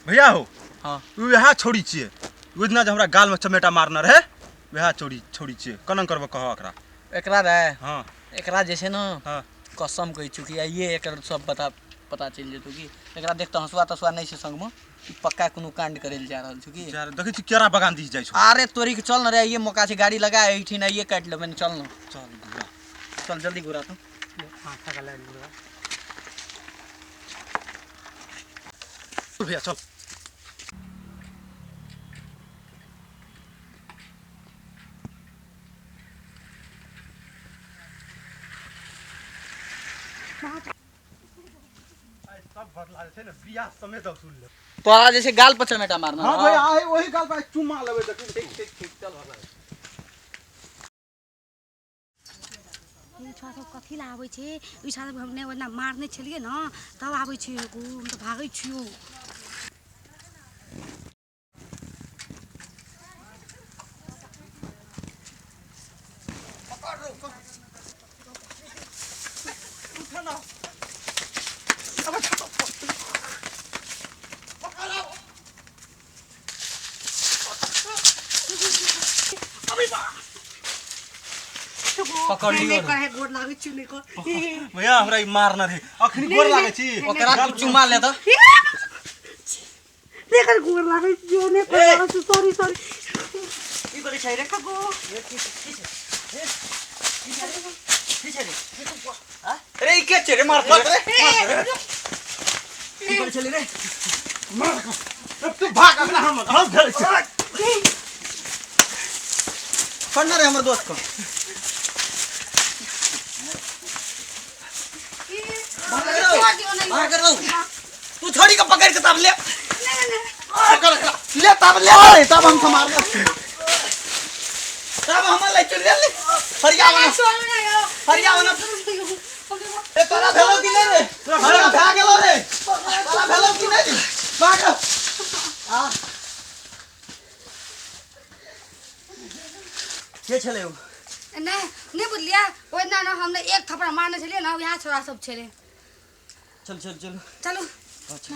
भैया हो। हाँ। वएह छोड़ी छियै, ओहि दिना जे हमरा गालमे चमेटा मारने रहै वएह छोड़ी छोड़ी छियै। केना करबै कह एकरा? एकरा रे? हाँ। एकरा जे छै ने, हाँ, कसम कहै छियौ कि आइए एकर सब पता पता चलि जेतौ कि एकरा देख तऽ हँसुआ तसुआ नहि छै संगमे, ई पक्का कोनो कांड करै लए जा रहल छौ कि। जा, देखै छी केरा बगान दिस जाइ छौ। अरे तोरी के चल न रे, आइए मौका छै, गाड़ी लगा एहिठिन आइए काटि लेबै ने, चल न। चल घुरा। चल जल्दी घुरा तू। चल भैया चल। सब बदला जे छै ने बियाह समेत वसूल लेब। तोरा जे छै गाल पर चमेटा मारना। हाँ भैया, आइ ओही गाल पर चुम्मा लेबै। देखी ठीक ठीक ठीक, चल भला। ई छौड़ा सब कथी लए आबै छै? ई छौड़ा सब हम नहि ओना मारने छलियै ने तब आबै छै। एगो हम तऽ भागै छियौ। पकड़ लियो नहि रे। कहे, गोर लागै छियौ, नहि कर। भैया, हमरा ई मारने रहै, अखनी गोर लागै छी। ओकरा तू चुमा ले तऽ। नहि कर, गोर लागै छियौ, नहि कर लागै छियौ, सॉरी सॉरी। की करै छै रे? रे ई के छै रे? मार पत रे, की करै छली रे? तू भाग अगला, हम खेलै छी। छोड़ ना रे हमर दोस्त को। भाग रो तू, छोड़ी के पकड़ के तब ले, पकड़ ले तब ले रे, तब हम संभाल ले, तब हम ले चल ले फरिया बना, फरिया बना। ए तोरा भेलो कि नहीं रे? तोरा भए गेलो रे? तोरा भेलो कि नहीं? भाग आ। के छलै ओ? नहि नहि बुझलियै, ओहि दिना ने हम ने एक थप्पड़ मारने छलियै ने, वएह छोड़ा सब छलै। चल चल चल। चलू। अच्छा।